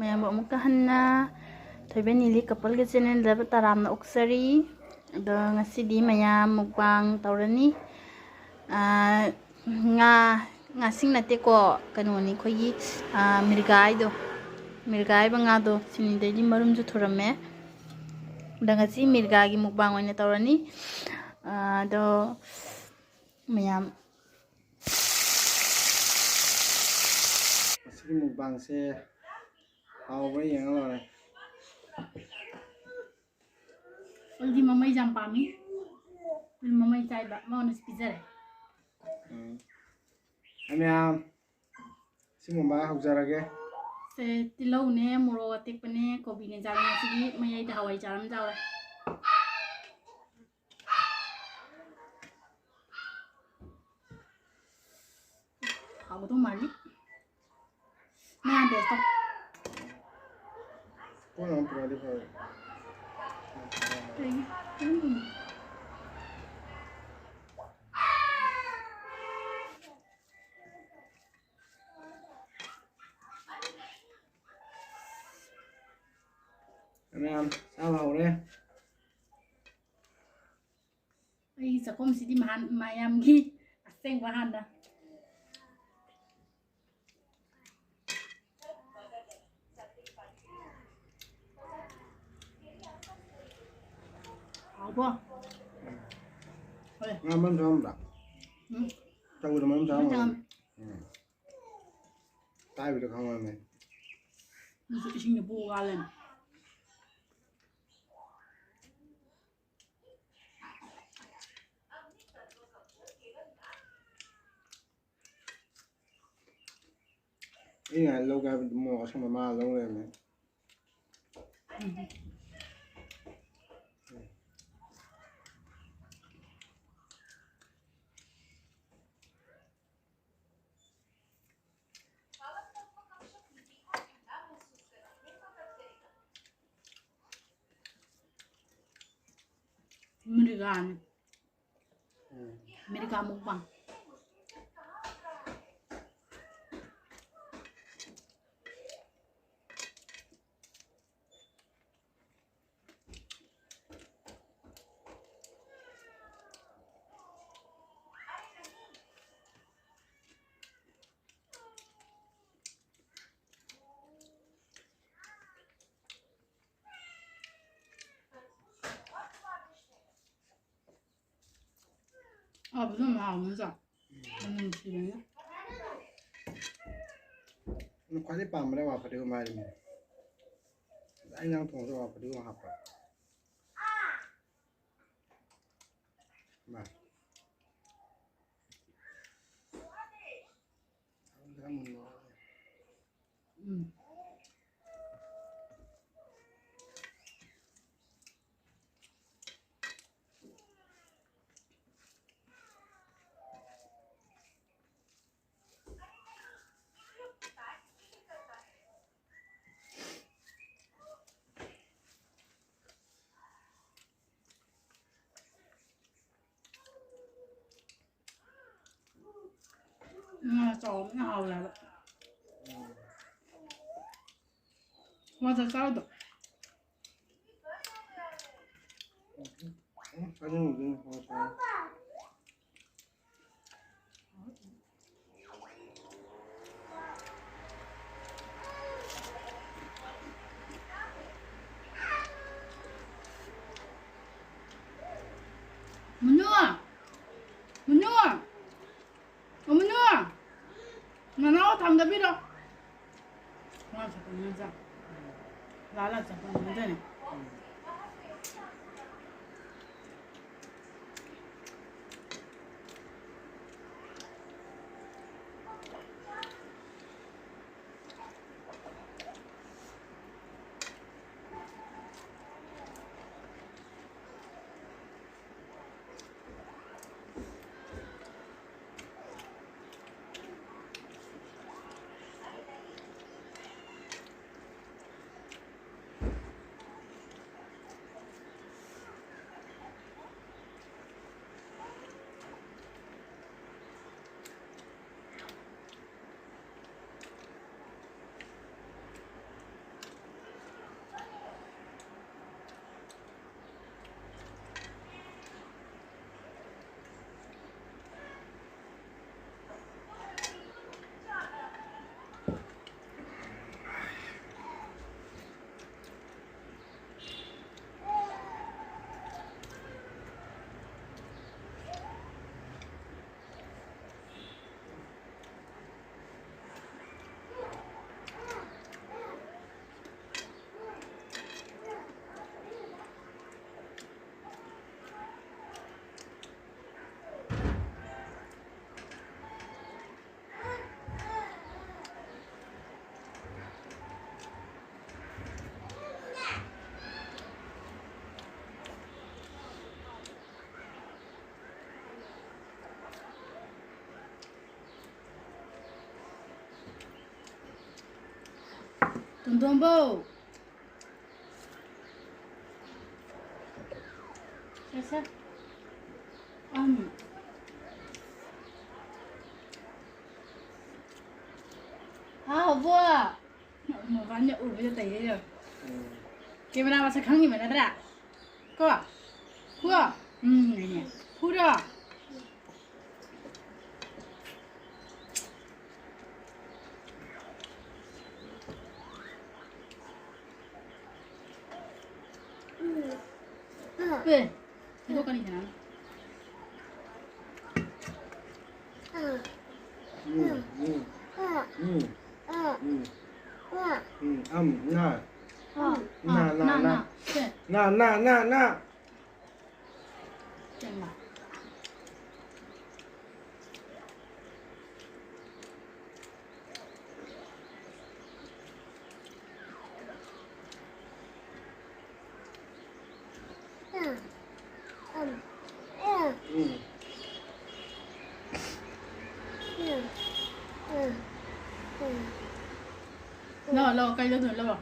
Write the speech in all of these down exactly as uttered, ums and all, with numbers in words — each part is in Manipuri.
ꯃꯌꯥꯝꯕꯨ ꯑꯃꯨꯛꯀ ꯍꯟꯅ ꯊꯣꯏꯕ ꯅꯤꯂꯤ ꯀꯄꯜꯒꯤ ꯆꯦꯅꯦꯜꯗ ꯇꯔꯥꯝꯅ ꯑꯣꯛꯆꯔꯤ꯫ ꯑꯗꯣ ꯉꯁꯤꯗꯤ ꯃꯌꯥꯝ ꯃꯨꯛꯕꯥꯡ ꯇꯧꯔꯅꯤ꯫ ꯑꯥ, ꯉꯥ, ꯉꯥꯁꯤꯡ ꯅꯠꯇꯦꯀꯣ, ꯀꯩꯅꯣꯅꯤ, ꯑꯩꯈꯣꯏꯒꯤ, ꯑꯥ, ꯃꯤꯔꯒꯥꯏꯗꯣ, ꯃꯤꯔꯒꯥꯏꯕ ꯉꯥꯗꯣ, ꯁꯤꯅꯤꯗꯩꯗꯤ ꯃꯔꯨꯝꯁꯨ ꯊꯨꯔꯝꯃꯦ꯫ ꯑꯗ ꯉꯁꯤ ꯃꯤꯔꯒꯥꯒꯤ ꯃꯨꯛꯕꯥꯡ ꯑꯣꯏꯅ ꯇꯧꯔꯅꯤ꯫ ꯑꯥ, ꯑꯗꯣ ꯃꯌꯥꯝ꯫ ꯃꯁꯤꯒꯤ ꯃꯨꯛꯕꯥꯡꯁꯦ ꯍꯥꯎꯕ꯭ꯔꯥ ꯌꯦꯡꯉ ꯂꯣꯏꯔꯦ꯫ ꯑꯩꯗꯤ ꯃꯃꯩꯁꯦ ꯌꯥꯝ ꯄꯥꯝꯃꯤ꯫ ꯑꯗꯨꯅ ꯃꯃꯩ ꯆꯥꯏꯕ, ꯃꯉꯣꯟꯗꯁꯨ ꯄꯤꯖꯔꯦ꯫ ꯎꯝ꯫ ꯑꯩ ꯃꯌꯥꯝ, ꯁꯤꯒꯨꯝꯕ ꯍꯧꯖꯔꯒꯦ꯫ ꯁꯦ, ꯇꯤꯜꯍꯧꯅꯦ, ꯃꯣꯔꯣꯛ ꯑꯇꯦꯛꯄꯅꯦ, ꯀꯣꯕꯤꯅꯦ ꯆꯥꯔꯦ꯫ ꯉꯁꯤꯗꯤ ꯃꯌꯥꯏꯗ ꯍꯋꯥꯏꯖꯥꯔ ꯑꯃ ꯆꯥꯔꯦ꯫ ꯍꯥꯎꯒꯗꯧ ꯃꯥꯜꯂꯤ꯫ ꯃꯌꯥꯝ ꯇꯦꯁ ꯇꯧ꯫ ꯀꯣꯟꯅ ꯑꯃꯨꯛ ꯄꯨꯔꯛꯑꯗꯤ ꯐꯔꯦ꯫ ꯀꯩꯒꯤ? ꯎꯝ꯫ ꯃꯌꯥꯝ ꯆꯥꯕ ꯍꯧꯔꯦ꯫ ꯑꯩꯒꯤ ꯆꯥꯛꯈꯨꯝꯁꯤꯗꯤ ꯃꯍꯥꯟ-, ꯃꯌꯥꯝꯒꯤ ꯑꯁꯦꯡꯕ ꯍꯥꯟꯅ꯫ ꯍꯥꯎꯕ꯭ꯔꯣ? ꯍꯣꯏ꯫ ꯉꯥ ꯃꯔꯨꯝ ꯆꯥꯔꯝꯕ꯭ꯔꯥ? ꯎꯝ꯫ ꯆꯧꯗ ꯃꯔꯨꯝ ꯆꯥꯔꯝꯃꯣꯏ꯫ ꯆꯥꯔꯝꯃꯦ꯫ ꯎꯝ꯫ ꯇꯥꯏꯕꯤꯗꯣ ꯈꯪꯉꯝꯃꯦ꯫ ꯃꯤꯁꯨ ꯏꯁꯤꯡꯗ ꯄꯨ ꯋꯥ ꯂꯩꯔꯝꯃꯦ꯫ ꯑꯩꯅ ꯂꯧꯒꯦ ꯍꯥꯏꯕꯗꯤ ꯃꯣꯔꯣꯛ ꯑꯁꯪꯕ ꯃꯥ ꯂꯧ ꯂꯩꯔꯝꯃꯦ꯫ ꯃꯤꯔꯒꯥꯅꯤ꯫ ꯎꯝ꯫ ꯃꯤꯔꯒꯥ ꯃꯨꯛꯕꯥꯡ꯫ ꯍꯥꯎꯕꯁꯨ ꯑꯗꯨꯝ ꯍꯥꯎꯕꯅꯤ ꯆꯥ꯫ ꯃꯅꯝ ꯅꯨꯡꯁꯤꯕꯅꯤꯅ꯫ ꯑꯗꯨ ꯈ꯭ꯋꯥꯏꯗꯩ ꯄꯥꯝꯕꯅ ꯑꯋꯥ ꯐꯗꯤꯒꯣꯝ ꯍꯥꯏꯔꯤꯅꯦ꯫ ꯑꯩ ꯏꯟꯖꯥꯡ ꯊꯣꯡꯉꯁꯨ ꯑꯋꯥ ꯐꯗꯤꯒꯣꯝ ꯍꯥꯞꯄ꯫ ꯃꯥ꯫ ꯈꯔ ꯃꯨꯟꯅ꯫ ꯎꯝ꯫ ꯉꯥ ꯆꯥꯎꯕꯅ ꯍꯥꯎꯋꯦ ꯍꯥꯏꯕ꯫ ꯉꯥ ꯆꯥꯛ ꯆꯥꯔꯗꯣ꯫ ꯎꯝ, ꯆꯥꯅꯤꯡꯉꯤꯗꯨꯅꯤ ꯉꯥ ꯆꯥꯕ꯫ ꯃꯅꯨ! ꯃꯅꯨ! ꯑꯣ, ꯃꯅꯨ! ꯅꯅꯥꯎ ꯊꯥꯡꯗꯕꯤꯔꯣ꯫ ꯃꯥ ꯆꯠꯄ ꯉꯝꯖ-, ꯂꯥ ꯂꯥ ꯆꯠꯄ ꯉꯝꯖꯅꯤ꯫ ꯇꯣꯟꯇꯣꯝꯕꯧ꯫ ꯁꯦ, ꯁꯦ꯫ ꯎꯝ꯫ ꯍꯥꯎꯕꯣ꯫ ꯃꯕꯥꯅꯤ ꯎꯕꯗ ꯇꯩꯔꯦ ꯌꯦꯡꯉꯣ꯫ ꯎꯝ꯫ ꯀꯦꯃꯦꯔꯥ ꯃꯁꯛ ꯈꯪꯉꯤꯕ ꯅꯠꯇ꯭ꯔꯥ? ꯀꯣ? ꯐꯨꯋꯣ? ꯎꯝ, ꯍꯥꯏꯅꯦ꯫ ꯐꯨꯔꯣ? ꯑꯦ, ꯊꯤꯗꯣꯛꯀꯅꯤ ꯀꯅꯥꯅꯣ? ꯎꯝ, ꯎꯝ, ꯎꯝ, ꯎꯝ, ꯎꯝ, ꯎꯝ, ꯑꯝ, ꯅ꯫ ꯑ, ꯅ, ꯑ, ꯅ, ꯅ, ꯅ꯫ ꯅ꯫ ꯁꯦ꯫ ꯅ, ꯅ, ꯅ, ꯅ꯫ ꯁꯦꯡꯕ꯫ ꯎꯝ꯫ ꯂꯧ, ꯂꯧ, ꯀꯩ ꯂꯧꯗꯣꯏꯅꯣ? ꯂꯧꯔꯣ꯫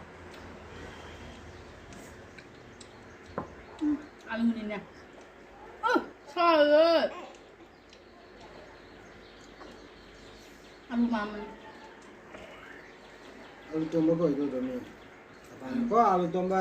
ꯎꯝ, ꯑꯂꯨꯅꯤꯅꯦ꯫ ꯑ, ꯁꯥꯏꯌꯦ꯫ ꯑꯂꯨ ꯃꯥꯝꯃꯅꯤ꯫ ꯑꯂꯨ ꯇꯣꯝꯕ ꯀꯧꯗꯣꯏꯗꯣ ꯃꯤ꯫ ꯎꯝ꯫ ꯀꯣ ꯑꯂꯨ ꯇꯣꯝꯕ꯫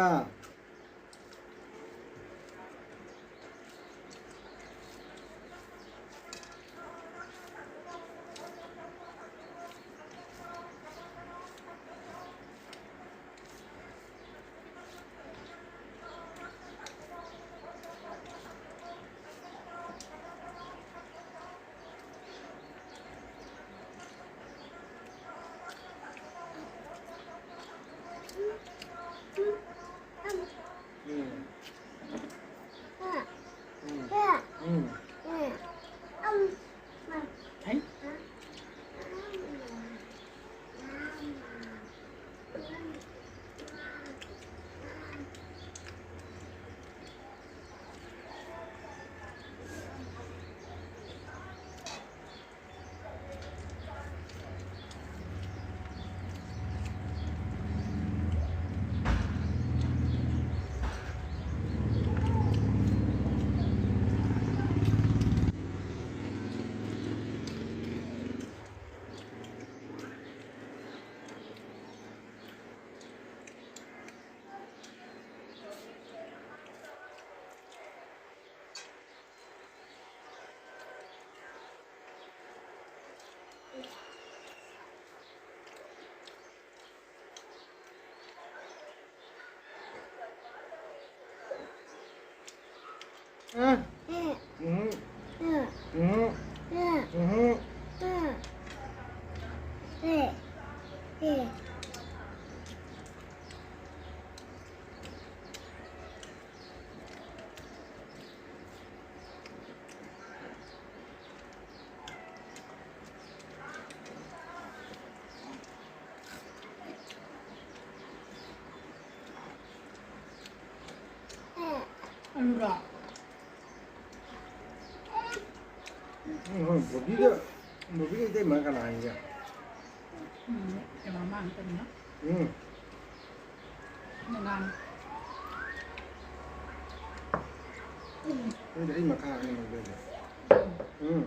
ꯎꯝ, ꯎꯝ, ꯎꯝ, ꯎꯝ꯫ ꯑꯂꯨꯔꯣ? ꯎꯝ, ꯍꯣꯏ, ꯕꯣꯕꯤꯒ, ꯕꯣꯕꯤꯒ ꯏꯇꯩꯃ ꯀꯅꯥ ꯍꯦꯟꯒꯦ? ꯎꯝ, ꯀꯅꯥ ꯃꯥꯅ ꯀꯔꯤꯅꯣ? ꯎꯝ꯫ ꯃꯉꯥꯜ꯫ ꯅꯣꯏꯗꯤ ꯑꯩ ꯃꯈꯥ ꯑꯅꯤꯃꯛ ꯂꯩꯔꯦ꯫ ꯎꯝ꯫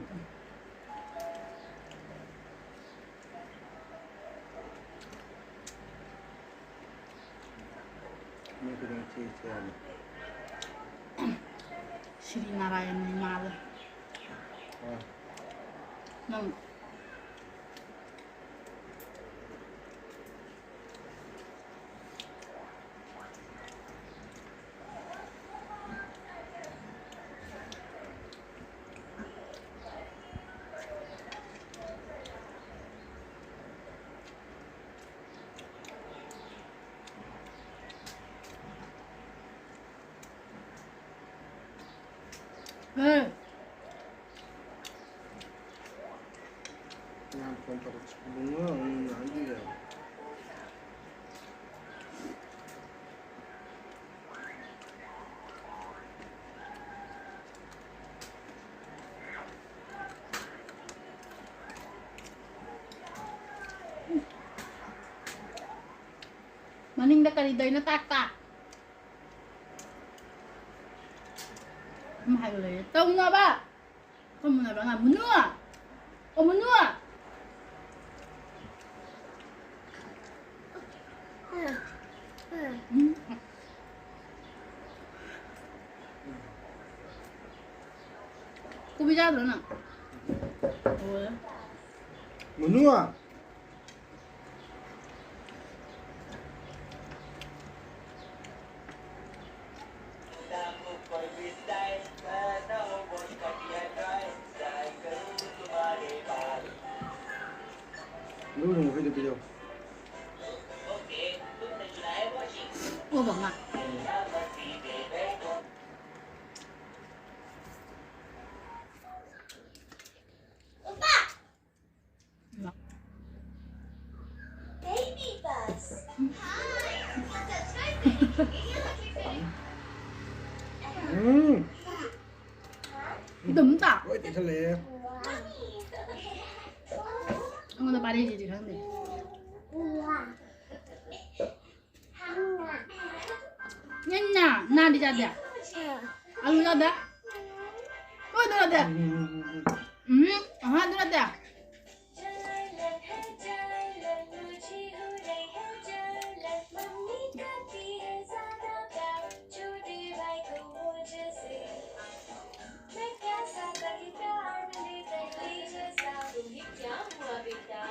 ꯃꯤ ꯈꯨꯗꯤꯡ ꯊꯤ ꯊꯤ ꯍꯥꯏꯕꯅꯤ꯫ ꯁꯤꯔꯤ ꯅꯥꯔꯥꯌꯟ ꯃꯥꯜꯂꯦ꯫ ꯑꯥ꯫ ꯅꯪ꯫ ꯎꯝ꯫ ꯌꯥꯝ ꯐꯣꯟ ꯇꯧꯔꯛꯄ ꯏꯕꯨꯡꯉꯣ, ꯎꯝ, ꯍꯥꯏꯕꯤꯔꯦ꯫ ꯃꯅꯤꯡꯗ ꯀꯔꯤ ꯇꯧꯔꯤꯅꯣ ꯇꯥꯛ ꯇꯥꯛ? ꯑꯃ ꯍꯥꯏꯕ ꯂꯩꯔꯦ꯫ ꯇꯧꯅꯣꯕ꯫ ꯀꯃꯨꯅꯕ ꯉꯥ ꯃꯨꯅꯨ꯫ ꯑꯣ ꯃꯨꯅꯨ꯫ ꯎꯝ꯫ ꯀꯣꯕꯤ ꯆꯥꯗ꯭ꯔꯣ ꯅꯪ? ꯑꯣ꯫ ꯃꯨꯅꯨ꯫ ꯇꯧꯕ ꯉꯥ꯫ ꯎꯝ꯫ ꯑꯗꯨꯝ ꯇꯥ꯫ ꯂꯣꯏ ꯇꯦꯛꯁꯜꯂꯛꯑꯦ꯫ ꯑꯩꯉꯣꯟꯗ ꯄꯥꯏꯔꯛꯏꯁꯤꯗꯤ ꯈꯪꯗꯦ꯫ ꯅꯪꯅ ꯅꯥꯗꯤ ꯆꯥꯗꯦ? ꯑꯂꯨ ꯆꯥꯗꯦ? ꯀꯣꯏꯗ ꯆꯥꯗꯦ? ꯎꯝ, ꯑꯍꯥ, ꯑꯗꯨ ꯅꯠꯇꯦ꯫ मैं कैसा कभी प्यार मिले पहले जैसा। तुम्हें क्या हुआ बेटा?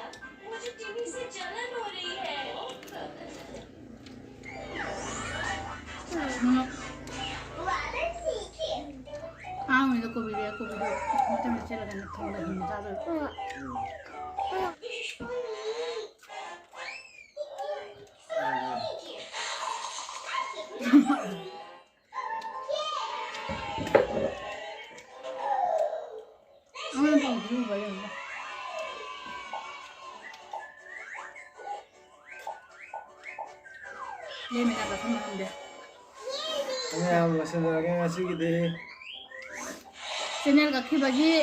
मुझे टीवी से जलन हो रही है। ꯎꯝ꯫ ꯑꯉꯥꯡꯉꯩꯗ ꯀꯣꯕꯤꯗ, ꯀꯣꯕꯤꯗꯣ ꯃꯇꯨꯝ ꯃꯦꯠꯁꯤꯜꯂꯒ ꯊꯣꯡꯗ ꯍꯤꯡꯅ ꯆꯥꯗꯣꯏꯕ꯫ ꯑꯉꯥꯡ ꯄꯥꯝꯕꯤꯗꯤ ꯎꯕ ꯂꯩꯔꯝꯃꯣꯏ꯫ ꯂꯦꯝꯃꯦ ꯆꯥꯛ ꯆꯥꯁꯟꯕ ꯉꯝꯗꯦ꯫ ꯃꯌꯥꯝ ꯂꯣꯏꯁꯤꯜꯂꯛꯑꯒꯦ ꯉꯁꯤꯒꯤꯗꯤ꯫ ꯆꯦꯅꯦꯜ ꯀꯛꯈꯤꯕꯒꯤ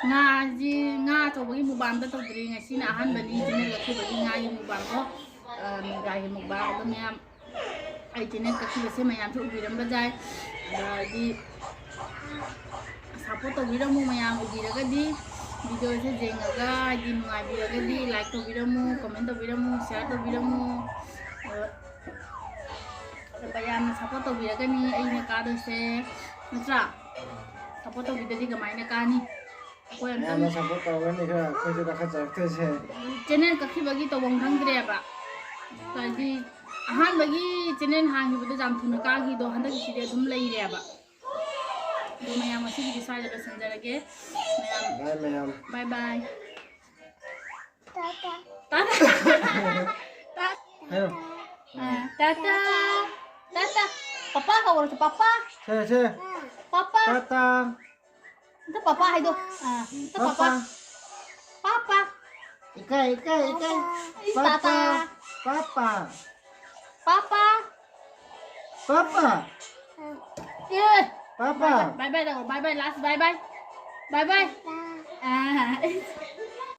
ꯉꯥꯁꯤ, ꯉꯥ ꯑꯆꯧꯕꯒꯤ ꯃꯨꯛꯕꯥꯡꯗ ꯇꯧꯗ꯭ꯔꯤ꯫ ꯉꯁꯤꯅ ꯑꯍꯥꯟꯕꯅꯤ ꯆꯦꯅꯦꯜ ꯀꯛꯈꯤꯕꯒꯤ ꯉꯥꯒꯤ ꯃꯨꯛꯕꯥꯡꯗꯣ꯫ ꯑ, ꯃꯨꯛꯕꯥꯡꯒꯤ ꯃꯨꯛꯕꯥꯡ ꯑꯗꯣ ꯃꯌꯥꯝ ꯑꯩ ꯆꯦꯅꯦꯜ ꯀꯛꯈꯤꯕꯁꯦ ꯃꯌꯥꯝꯁꯨ ꯎꯕꯤꯔꯝꯕ ꯌꯥꯏ꯫ ꯑꯗꯣ ꯍꯥꯏꯗꯤ ꯁꯞꯄꯣꯔꯠ ꯇꯧꯕꯤꯔꯝꯃꯨ ꯃꯌꯥꯝ ꯎꯕꯤꯔꯒꯗꯤ, ꯚꯤꯗꯤꯑꯣꯁꯦ ꯌꯦꯡꯉꯒ ꯍꯥꯏꯗꯤ ꯅꯨꯡꯉꯥꯏꯕꯤꯔꯒꯗꯤ ꯂꯥꯏꯛ ꯇꯧꯕꯤꯔꯝꯃꯨ, ꯀꯣꯃꯦꯟ ꯇꯧꯕꯤꯔꯝꯃꯨ, ꯁꯤꯌꯥꯔ ꯇꯧꯕꯤꯔꯝꯃꯨ꯫ ꯑꯗꯣ ꯃꯌꯥꯝꯅ ꯁꯞꯄꯣꯔꯠ ꯇꯧꯕꯤꯔꯒꯅꯤ ꯑꯩꯅ ꯀꯥꯗꯣꯏꯁꯦ, ꯅꯠꯇ꯭ꯔꯥ? ꯁꯞꯄꯣꯔꯠ ꯇꯧꯕꯤꯗꯗꯤ ꯀꯃꯥꯏꯅ ꯀꯥꯅꯤ? ꯑꯩꯈꯣꯏ ꯑꯝꯇꯪ ꯃꯌꯥꯝꯅ ꯁꯞꯄꯣꯔꯠ ꯇꯧꯔꯒꯅꯤ ꯈꯔ ꯑꯩꯈꯣꯏꯁꯨ ꯀꯥꯈꯠꯆꯔꯛꯇꯣꯏꯁꯦ꯫ ꯆꯦꯅꯦꯜ ꯀꯛꯈꯤꯕꯒꯤ ꯇꯧꯐꯝ ꯈꯪꯗ꯭ꯔꯦꯕ꯫ ꯍꯥꯏꯗꯤ ꯑꯍꯥꯟꯕꯒꯤ ꯆꯦꯅꯦꯜ ꯍꯥꯡꯈꯤꯕꯗꯣ ꯌꯥꯝ ꯊꯨꯅ ꯀꯥꯈꯤꯗꯣ ꯍꯟꯗꯛꯀꯤꯁꯤꯗꯤ ꯑꯗꯨꯝ ꯂꯩꯔꯦꯕ꯫ ꯑꯗꯣ ꯃꯌꯥꯝ ꯉꯁꯤꯒꯤꯗꯤ ꯁ꯭ꯋꯥꯏꯗ ꯂꯣꯏꯁꯤꯟꯖꯔꯒꯦ꯫ ꯃꯌꯥꯝ ꯕꯥꯏ ꯃꯌꯥꯝ꯫ ꯕꯥꯏ ꯕꯥꯏ꯫ ꯇꯥꯇꯥ꯫ ꯇꯥꯇꯥ꯫ ꯇꯥ-, ꯍꯥꯏꯔꯣ꯫ ꯑꯥ, ꯇꯥꯇꯥ꯫ ꯇꯥꯇꯥ꯫ ꯄꯄꯥ ꯀꯧꯔꯁꯤ, ꯄꯄꯥ꯫ ꯁꯦ, ꯁꯦ꯫ ꯄꯄꯥ꯫ ꯇꯥꯇꯥ꯫ ꯑꯝꯇ ꯄꯄꯥ ꯍꯥꯏꯗꯣ꯫ ꯑꯥ, ꯑꯝꯇ ꯄꯄꯥ꯫ ꯄꯄꯥ꯫ ꯄꯄꯥ꯫ ꯏꯀꯥꯏ, ꯏꯀꯥꯏ, ꯏꯀꯥꯏ꯫ ꯏꯁ, ꯄꯄꯥ꯫ ꯇꯥꯇꯥ꯫ ꯄꯄꯥ꯫ ꯄꯄꯥ꯫ ꯄꯄꯥ꯫ ꯑꯦ꯫ ꯄꯄꯥ꯫ Bye bye ꯇꯧꯔꯣ, bye bye, last bye bye꯫ Bye bye꯫ ꯑꯥ꯫